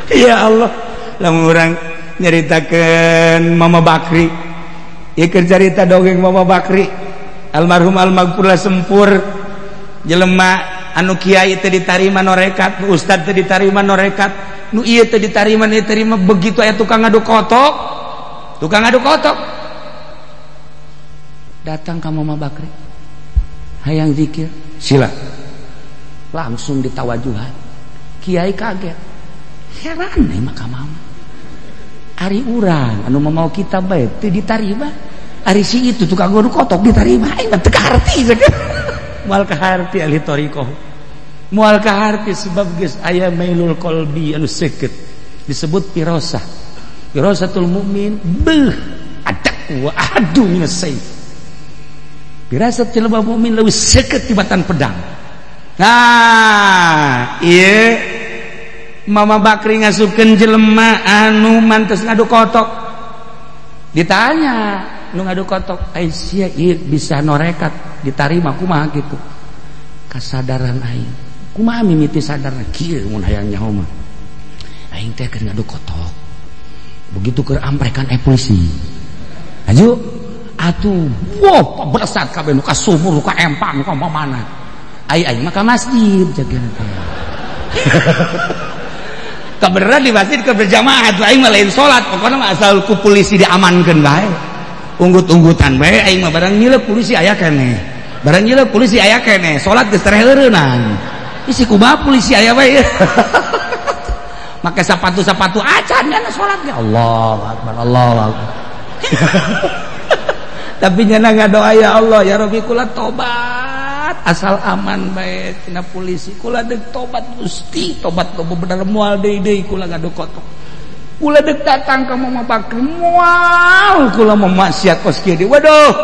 Ya Allah, lamun urang nyaritakeun Mama Bakri, ieu keur carita dongeng Mama Bakri, almarhum almaghfurlah sempur jelema anu kiai teu ditarima norekat, nu ustad teu ditarima norekat, nu ieu teu ditarima nu terima, begitu aya tukang ngadu kotok, tukang ngadu kotok datang ka Mama Bakri hayang zikir, sila langsung ditawajuhan. Kiai kaget, heran mah ka mama, ari urang anu mau kita bae teu ditarima, ari si itu tukang ngadu kotok ditarima, aing mah teu kaharti. Moal kaharti ahli thariqah, moal kaharti sebab geus aya mailul qalbi anu seukeut disebut firasah, firasatul mukmin beuh adak wa ahadu minas sayf, firasat jelema mukmin leuwih seukeut tibatan pedang. Nah ieu Mama Bakri ngasupkeun jelema anu mantes ngadu kotok, ditanya nu ngadu kotok, ai sia ieu bisa norekat ditarima kumaha kitu? Kasadaran aing kumaha mimiti sadarna kieu mun hayang nyaho mah, aing teh keur ngadu kotok begitu keur amprekan polisi aju atuh wah beresat kabeh nu ka sumur nu ka empang nu ka mana, ai aing mah ka masjid jaga teh. Kebenaran di masjid ke berjamaah atuh aing mah lain salat, pokona mah asal ku polisi diamankeun bae, unggut-unggutan bae aing mah, barang nyileup polisi aya keneh, barang nyileup polisi aya keneh, salat geus terheureunang isi kumaha polisi aya bae. Make sapatu-sapatu acan nyana salat ge Allahu akbar Allahu akbar. Tapi nyana ngadoa ya Allah ya Rabbi kula tobat asal aman bae tina polisi, kula deuk tobat Gusti, tobat bener moal deui-deui kula ngadu kotok, kula deuk datang ka Mama Bakri moal kula mah maksiat kos kieu. Waduh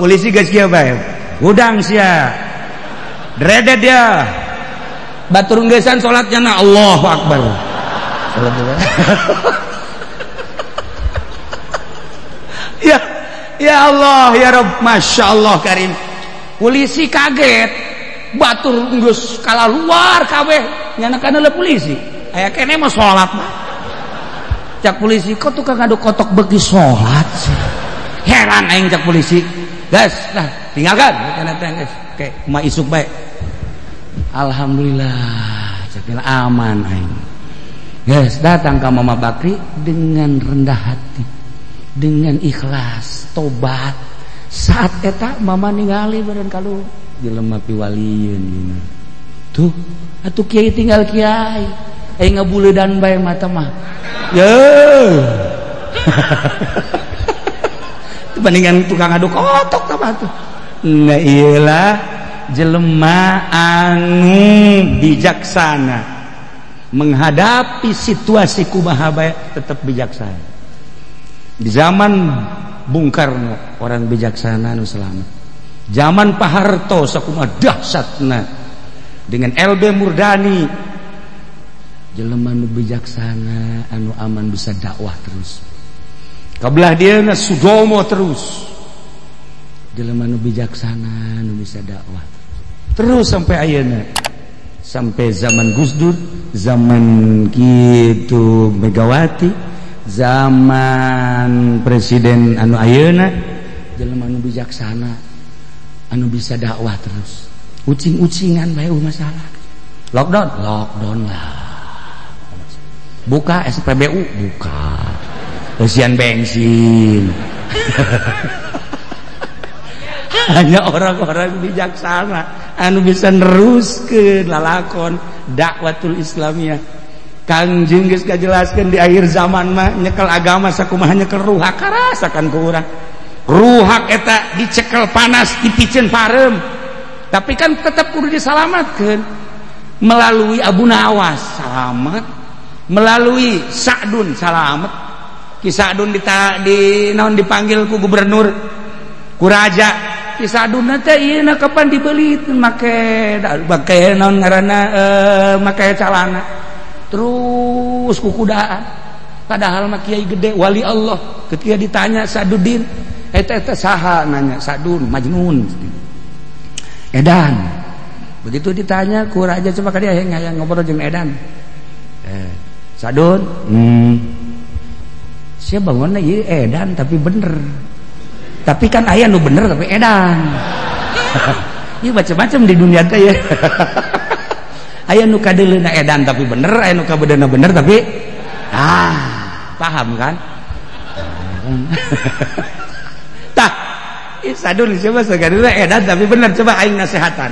polisi geus kieu bae hudang sia dredet dia batur ngeusan salatnya na Allahu akbar. Ya ya Allah ya Rabb, Masya Allah karim. Polisi kaget, batur geus kalaluar kabeh nyana kana polisi aya keneh mah salat mah. Cak polisi kok tukang ngadu kotok beuki salat sih, heran aing cak polisi. Guys lah tinggalkan kana teh geus ke kumaha isuk bae. Alhamdulillah cak aman aing. Guys datang ka Mama Bakri dengan rendah hati, dengan ikhlas tobat. Saat eta mama ningali beureun kalu jelema piwalieun gini. Tuh atuh kiai tinggal kiai aing ngabuledan bae mata mah. Ye. Dibandingan tukang adu kotok tah tuh. Nah iyalah jelema anu bijaksana menghadapi situasi kumaha bae tetap bijaksana. Di zaman Bung Karno orang bijaksana nu selamat. Zaman Pak Harto sakumaha dahsyatna dengan LB Murdani jelema nu bijaksana anu aman bisa dakwah terus. Kabelah dieuna Sudomo terus. Jelema nu bijaksana nu bisa dakwah terus sampai ayeuna. Sampai zaman Gus Dur, zaman kitu Megawati, zaman presiden anu ayeuna jelema anu bijaksana anu bisa dakwah terus. Ucing-ucingan bae masalah. Lockdown, lockdown lah. Buka SPBU, buka. Eusian bensin. Hanya orang-orang bijaksana anu bisa neruskeun lalakon dakwatul Islamiyah. Kangjeng geus kajelaskeun di akhir zaman mah nyekel agama sakumaha nyekel ruhak karasakan ku urang. Ruhak eta dicekel panas dipiceun pareum. Tapi kan tetap kudu disalamatkeun melalui Abu Nawas salamet, melalui Sa'dun salamet. Ki Sa'dun di naon dipanggil ku gubernur, ku raja. Ki Sa'dun teh ieu na kapan dibeli make make naon ngaranna make calana. Terus kukudaan, padahal mah kiai gede wali Allah. Ketika ditanya Sa'dudin, eta eta saha nanya Sa'dun Majnun edan. Begitu ditanya ku raja coba ka dia hayang ngobrol jeung edan. Sadun, sia bangunna ieu edan tapi bener. Tapi kan aya nu bener tapi edan. Ieu macam-macam di dunia teh ya. Aya nu kadeuleuna edan tapi bener, aya nu kabedeuna bener tapi paham kan? Tah, sadun siapa sagadeuna edan tapi bener, coba aing nasehatan.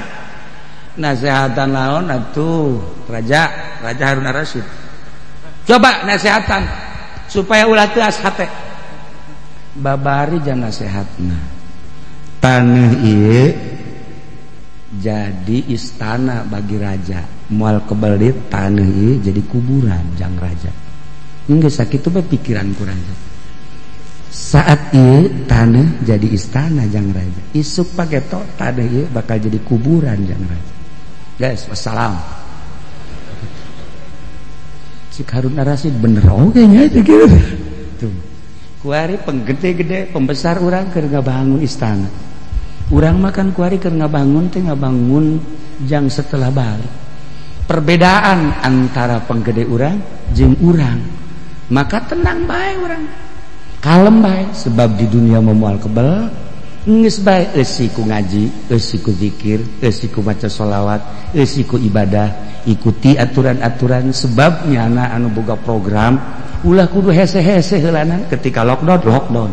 Nasehatan naon atuh? Raja Raja Harun Ar-Rasyid. Coba nasehatan supaya ulah teu hate. Babari jangan nasehatna. Taneuh ieu jadi istana bagi raja, moal kebelit taneuh ieu jadi kuburan jang raja. Geus sakitu bae pikiran ku raja. Saat ieu taneuh jadi istana jang raja, isuk pageto taneuh ieu bakal jadi kuburan jang raja. Guys, wassalam. Cik Harun Ar-Rasyid bener oge nya gitu. Tuh. Kuari penggede-gede pembesar urang keur ngabangun istana. Urang makan kuari keur ngabangun teh ngabangun jang setelah balik. Perbedaan antara penggede urang jeung urang, maka tenang bae urang. Kalem bae sebab di dunia moal kebel. Geus bae eusi ku ngaji, eusi ku zikir, eusi ku maca sholawat, eusi ku ibadah, ikuti aturan-aturan sebab nyana anu boga program ulah kudu hese-hese heulanan ketika lockdown, lockdown.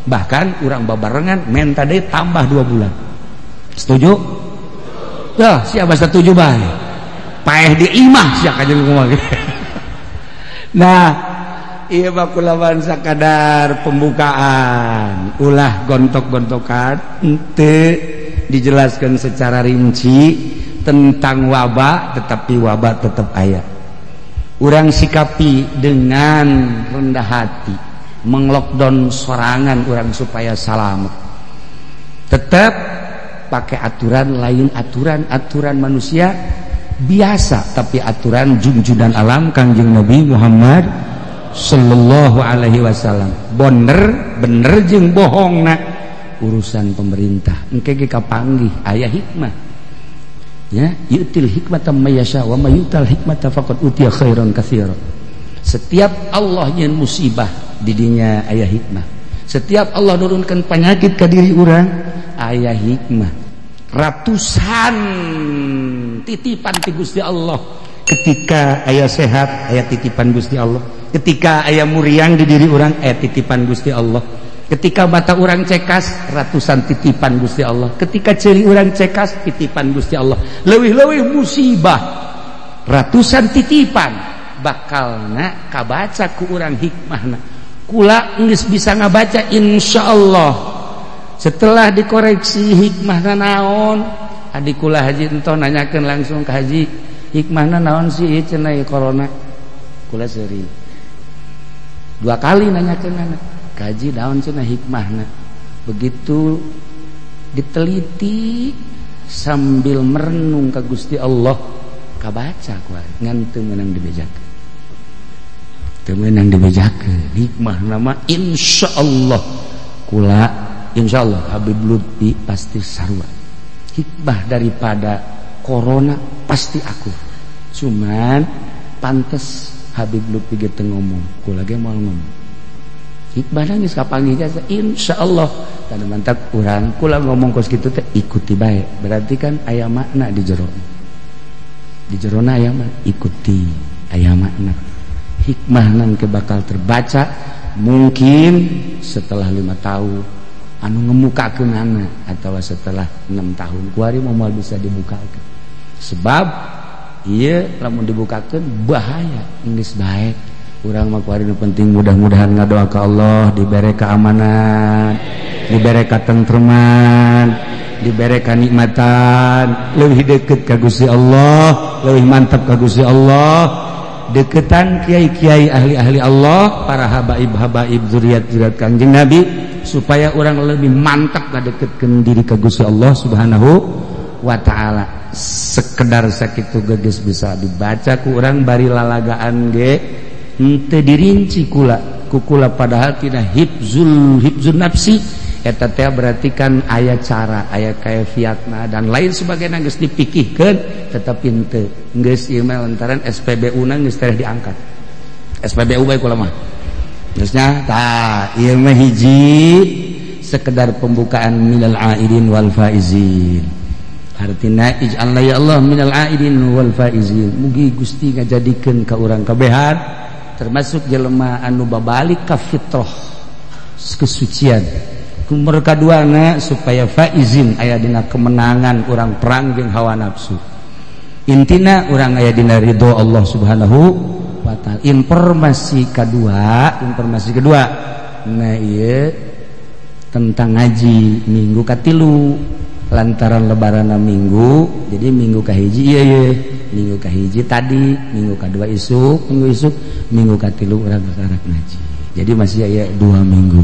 Bahkan urang babarengan menta deui tambah 2 bulan. Setuju? Dah, siapa setuju bae? Paeh di imah sia kanjeng kumaha. Nah, ieu mah kulawan sakadar pembukaan, ulah gontok-gontokan henteu dijelaskan secara rinci tentang wabah, tetapi wabah tetap aya. Urang sikapi dengan rendah hati, menglockdown sorangan urang supaya selamat. Tetap pakai aturan lain, aturan-aturan manusia biasa, tapi aturan junjunan alam Kangjeng Nabi Muhammad sallallahu alaihi wasallam. Bener bener jeung bohongna urusan pemerintah. Engke ge kapanggih aya hikmah. Ya, yu'til hikmata may yasha wa may yu'tal hikmata faqad utiya khairan katsira. Setiap Allah nyeun musibah di dinya aya hikmah. Setiap Allah nurunkan penyakit ka diri urang aya hikmah. Ratusan titipan ti Gusti Allah. Ketika aya sehat aya titipan Gusti Allah. Ketika aya muriang di diri urang aya titipan Gusti Allah. Ketika mata urang cekas ratusan titipan Gusti Allah. Ketika ceuli urang cekas titipan Gusti Allah. Leuwih-leuwih musibah ratusan titipan bakalna kabaca ku urang hikmahna. Kula geus bisa ngabaca insyaallah. Setelah dikoreksi hikmahna naon, adik kula haji entoh nanyakeun langsung ka haji, hikmahna naon sih ieu cenah corona. Kula seuri 2 kali nanyakeun anak kaji daun cenah hikmahna. Begitu diteliti sambil merenung ka Gusti Allah kabaca ku ngan teu meunang dibejakeun. Teu meunang dibejakeun hikmahna mah insyaallah kula insyaallah Habib Lutfi pasti sarua. Hikmah daripada corona pasti aku. Cuman pantes Habib Lutfi ge teu ngomong, kula ge moal ngomong. Hikmahna geus kapanggih jasa insyaallah. Tanda mantap urang kula ngomong kos kitu teh ikuti bae. Berarti kan aya makna di jero. Di jerona aya mah ikuti aya makna. Hikmah nang bakal terbaca mungkin setelah 5 tahun anu ngemukakeunana atawa setelah 6 tahun kuari moal bisa dibukakeun. Sebab ieu lamun dibukakeun bahaya geus bae. Urang mah kuari nu penting mudah-mudahan ngadoa ka Allah dibere keamanan, dibere katentreman, dibere kanikmatan, leuwih deukeut ka Gusti Allah, leuwih mantap ka Gusti Allah, deketan kiai-kiai ahli-ahli Allah, para habaib-habaib zuriat-zuriat Kangjeng Nabi supaya orang lebih mantap ngadeketkeun diri ka Gusti Allah Subhanahu wa taala. Sekedar sakitu geus bisa dibaca ku urang bari lalagaan ge henteu dirinci kula ku kula padahal tina hifzul nafsi eta teh berarti kan aya cara, aya kaifiatna dan lain sebagainya geus dipikihkeun tetapi henteu geus ieu mah lantaran SPBU na geus tereh diangkat. SPBU bae kula mah. Terusnya tah ieu mah hiji sekedar pembukaan minal aidin wal faizin. Artina ij'alna ya Allah minal aidin wal faizin. Mugi Gusti ngajadikeun ka urang kabehan termasuk jelema anu babalik ka fitrah kesucian. Kumur kaduana supaya faizin aya dina kemenangan urang perang jeung hawa nafsu. Intina urang aya dina ridho Allah Subhanahu wa taala. Informasi kedua nah ieu tentang ngaji minggu katilu lantaran lebaran minggu, jadi minggu kahiji ieu ye, minggu kahiji tadi, minggu kadua isuk, minggu katilu urang kakarak ngaji. Jadi masih aya 2 minggu.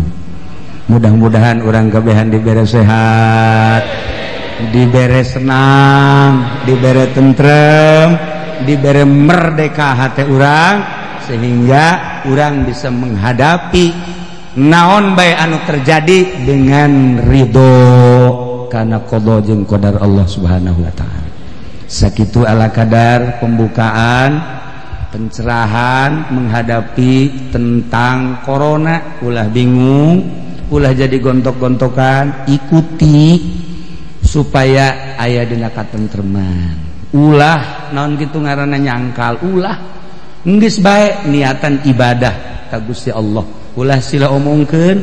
Mudah-mudahan urang kabehan dibere sehat, dibere senang, dibere tentrem, dibere merdeka hati urang sehingga urang bisa menghadapi naon bae anu terjadi dengan ridho karena qada jeung qadar Allah Subhanahu wa taala. Sakitu ala kadar pembukaan pencerahan menghadapi tentang corona. Ulah bingung, ulah jadi gontok-gontokan, ikuti supaya aya dina katentreman. Ulah naon kitu ngaranna nyangkal, ulah geus bae niatan ibadah ka Gusti Allah. Ulah sila omongkeun,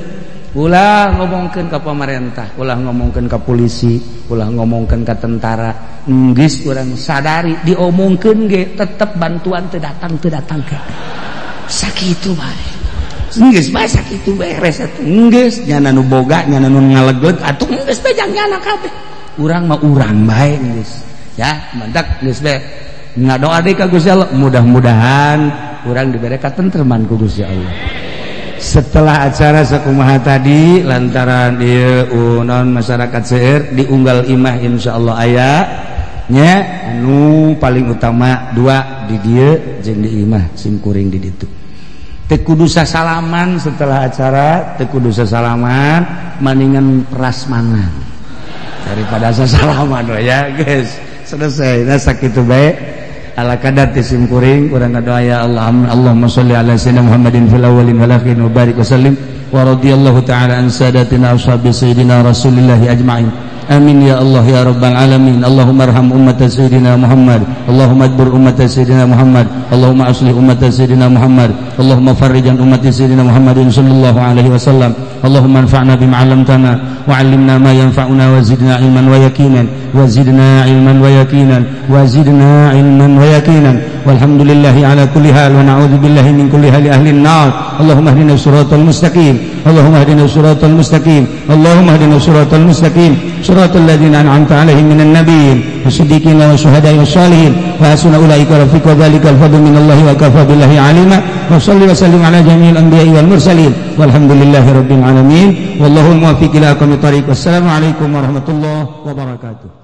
ulah ngomongkeun ka pamarentah, ulah ngomongkeun ka polisi, ulah ngomongkeun ka tentara. Geus urang sadari diomongkeun ge tetep bantuan teu datang ke. Sakitu bae. Geus bae sakitu beres atuh. Geus nyana nu boga, nyana nu ngalegleg atuh geus bae jang nyana kabeh. Urang mah urang bae geus. Ya, mantak geus bae. Ngadoa deui ka Gusti Allah, mudah-mudahan urang dibere katentreman ku Gusti Allah. Setelah acara sakumaha tadi lantaran ieu naon masyarakat seueur diunggal imah insyaallah aya nya anu paling utama 2 di dieu jeung di imah simkuring di ditu. Teu kudu sasalaman setelah acara, teu kudu sasalaman, maningan prasmanan daripada sasalaman we ya guys. Selesai nah sakitu bae. Ala kadar simkuring urang ngadoa ya Allah, Allahumma sholli ala sayyidina Muhammadin fil awwalin wal akhirin wa barik wa sallim wa radhiyallahu ta'ala an sadatina ashabi sayyidina Rasulillahi ajma'in. Amin ya Allah ya rabbal alamin. Allahumma arham ummata sayyidina Muhammad, Allahumma adbur ummata sayyidina Muhammad, Allahumma aslih ummata sayyidina Muhammad, Allahumma farrijan ummati sayyidina Muhammadin sallallahu alaihi wasallam. Allahumma anfa'na bima 'allamtana wa 'allimna ma yanfa'una wa zidna ilman wa yaqinan, wa zidna ilman wa yaqinan, wa zidna ilman wa yaqinan. Walhamdulillahi ala kulli hal wa na'udzu billahi min kulli hali ahli an-nar. Allahumma ihdina siratal mustaqim, Allahumma ihdina siratal mustaqim, Allahumma ihdina siratal mustaqim, siratal ladzina an'amta 'alaihim minan nabiyyin wasiddiqin wasyuhada'i wassalihin wa hasuna ulaika rafiqa. Dzalikal fadlu minallahi wa kafa billahi 'alima. Wa shalli wa sallim ala jami'il anbiya'i wal mursalin walhamdulillahi rabbil alamin. Wallahu muwaffiq ila aqwamit thariq. Wassalamu alaikum warahmatullahi wabarakatuh.